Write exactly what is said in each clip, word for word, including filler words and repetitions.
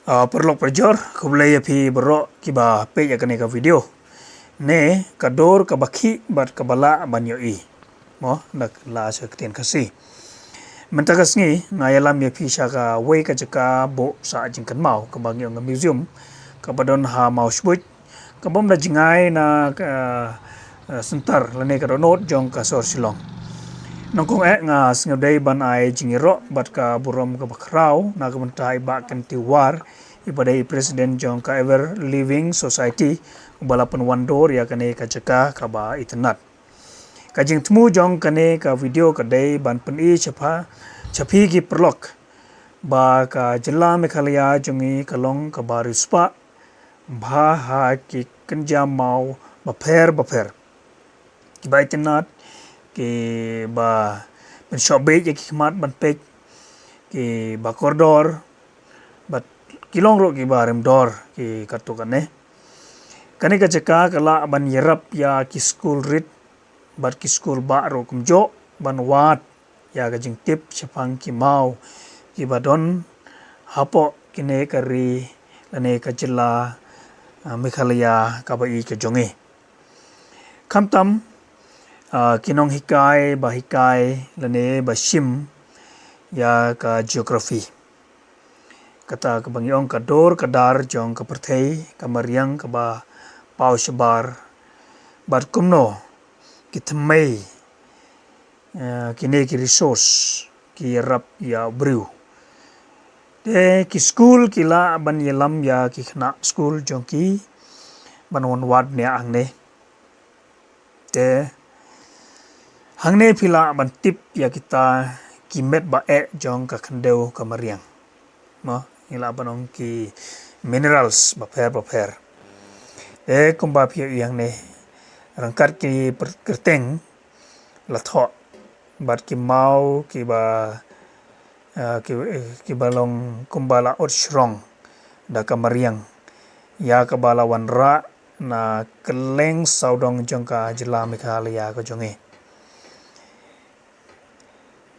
Ah, paralok parajor, khublei ïa phi baroh kiba peit ïa kane ka video. Ne ka dor kaba khih bad kaba lah ban ïohi. Mo, na la sha ktien Khasi. Mynta ka sngi nga ïalam ïa phi sha kawei ka jaka buh sah jingkynmaw kaba ngi ong ka museum, kaba don ha Mawshbuit, ka bym da jngai na ka, eh, center lane ka dohnud jong ka sor Shillong. Nyngkong eh nga sngewdei ban ai jingïaroh bad ka burom kaba khraw na ka bynta i Bah Kyntew War, iba dei president jong ka Ever Living Society, uba la pynwandur ïa kane ka jaka kaba itynnad. Ka jingthmu jong kane ka video ka dei ban pyni sha pha, sha phi ki paralok, ba ka jylla Meghalaya jong ngi ka long kaba riewspah bha ha ki kynja maw bapher bapher. Kiba itynnad, kiba pynshoh beit ïa ki khmat ban peit, kiba kordor, bad ki long ruh kiba rimdor, ki katto katne. Kane ka jaka ka lah ban ïarap ïa ki skul rit bad ki skul bah ruh kumjuh ban wad ïa ka jingtip shaphang ki maw kiba don hapoh kane ka ri lane ka jylla, ah, Meghalaya kaba ïeit ka jong ngi. Khamtam, ah, ki nonghikai ba hikai lane ba shim ïa ka geography. Kata kaba ngi ong ka dor ka dar jong ka pyrthei, ka mariang kaba paw shabar, bad kumno ki thymmei, eh, kine ki resource ki ïarap ïa u briew. Te ki skul ki lah ban ïalam ïa ki khynnah skul jong ki ban wan wad bniah hangne. Te hangne phi lah ban tip ïa kita ki met ba eh jong ka khyndew ka mariang. Mo, ngi lah ban ong ki minerals bapher bapher. Te kumba phi ïohi hangne, ryngkat ki per-, kyrteng la thoh bad ki maw kiba, eh, ki, eh, kiba long kumba la ot shrong da ka mariang ïa kaba la wanrah na kylleng sawdong jong ka jylla Meghalaya ka jong ngi.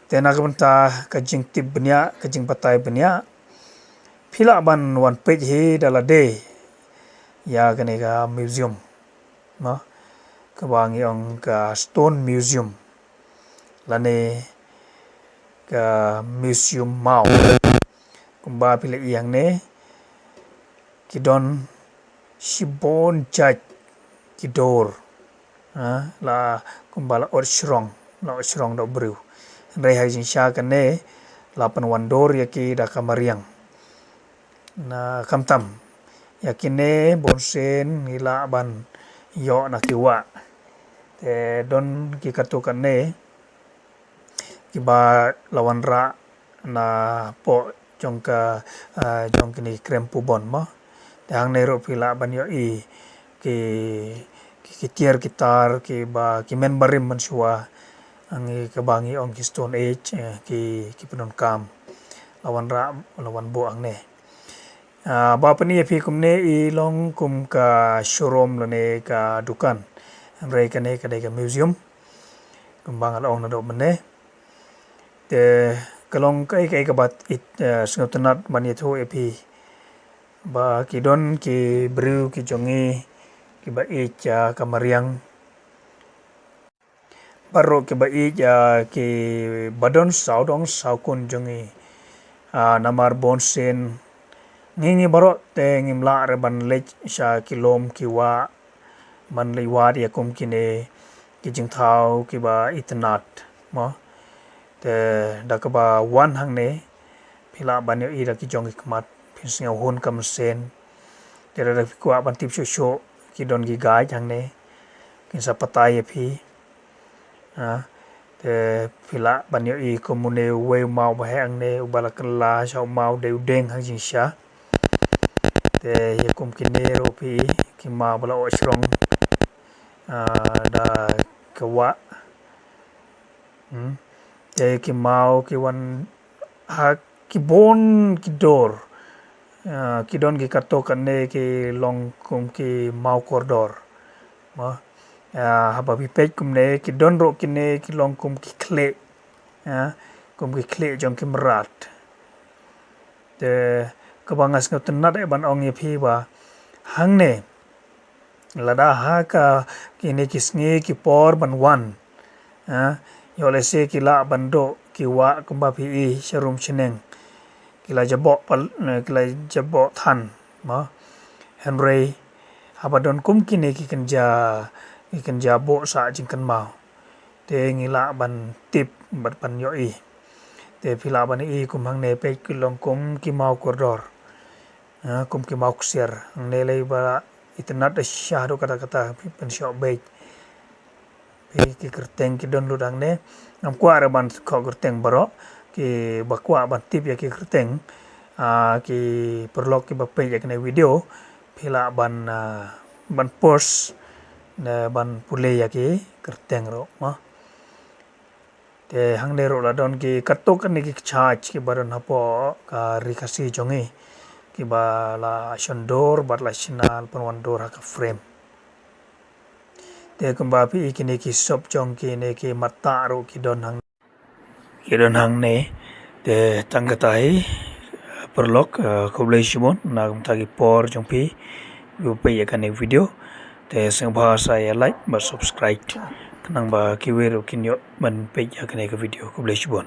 Te na ka bynta ka jingtip bniah, ka jingbatai bniah, phi lah ban wan peit hi da lade ïa kane ka museum. Mo, kaba ngi ong ka Stone Museum lane ka Museum Maw. Kumba phi la ïohi hangne, ki don shibun jait ki dor. Ha, la kumba la ot shrong, la ot shrong da u briew. Hynrei ha jingshisha kane la pynwandur ïa ki da ka mariang. Na khamtam ïa kine bunsien ngi lah ban ïoh na ki wah. Te don ki katto katne kiba la wanrah na poh jong ka, ah, jong kine ki krem pubon mo. Te hangne ruh phi lah ban ïohi ki, ki, ki tiar ki tar kiba ki men barim mynshuwa, hangne kaba ngi ong ki Stone Age, eh, ki, ki pyndonkam. La wanrah, la wan buh hangne. Ah, ba pyni ïa phi kumne i long kum ka showroom lane ka dukan. Hynrei kane ka dei ka museum. Kumba nga la ong naduh mynne. Te ka long kaei kaei kaba it, eh, sngewtynnat ban ïathuh ïa phi. Ba ki don ki briew ki jong ngi kiba ïeit ïa ka mariang. Baroh kiba ïeit ïa kiba don sawdong sawkun jong ngi. Ah, namar bunsien ngi ngi baroh te ngim lah re ban leit sha ki lum ki wah ban leit wad ïa kum kine ki jingthaw kiba itynnad mo. Te da kaba wan hangne phi lah ban ïohi da ki jong ki khmat, phin sngew hun ka mynsiem. Te lada phi kwah ban tip shuh shuh ki don ki guide hangne kin sa batai ïa phi. Ha, te phi lah ban ïohi kum une uwei u maw ba heh hangne uba la kylla sha u maw dei u dieng ha jingshisha. Te ïa kum kine ruh phi ki maw ba la ot shrong, ah, da ka wah. Hmm. Te ki maw ki wan ha ki bun ki dor. Ah, ki don ki katto katne ki long kum ki maw kordor. Mo. Ah, haba phi peit kumne ki don ruh kine ki long kum ki khlieh. Ah, kum ki khlieh jong ki mrad. Te kaba nga sngewtynnat eh ban ong ïa phi ba hangne, lada ha ka kine ki sngi ki por ban wan, ha, ïoh lehse ki lah ban duh ki wah kumba phi i sha Rumshneng, ki la jaboh pal-, eh, ki la jaboh than, mo. Hynrei haba don kum kine ki kynja, ki kynja buh sah jingkynmaw, te ngi lah ban tip bad ban ïohi. Te phi lah ban i kum hangne, peit, ki long kum ki maw kordor, ha, kum ki maw ksiar. Hangne lei ba itynnat da shisha haduh katta katta, phi pynshoh beit. Phi, ki kyrteng ki don lut hangne. Ngam kwah ruh ban khoh kyrteng baroh. Kiba kwah ban tip ïa ki kyrteng, ah, ki paralok kiba peit ïa kane video, phi lah ban, ah, ban post ne ban pule ïa ki kyrteng ruh, mo. Te hangne ruh la don ki katto katne ki kjat kiba don hapoh ka Ri Khasi jong ngi, kiba la shon dur bad la shna pynwan dur ha ka frame. Te kumba phi i, kine ki sop jong kine ki matta ruh ki don hang, ki don hangne. Te tang katta hi, paralok, eh, khublei shibun na ka bynta ki por jong phi, phi peit ïa kane video. Te sngewbha sa ïa like bad subscribe, khnang ba kiwei ruh kin ïoh ban peit ïa kane ka video. Khublei shibun.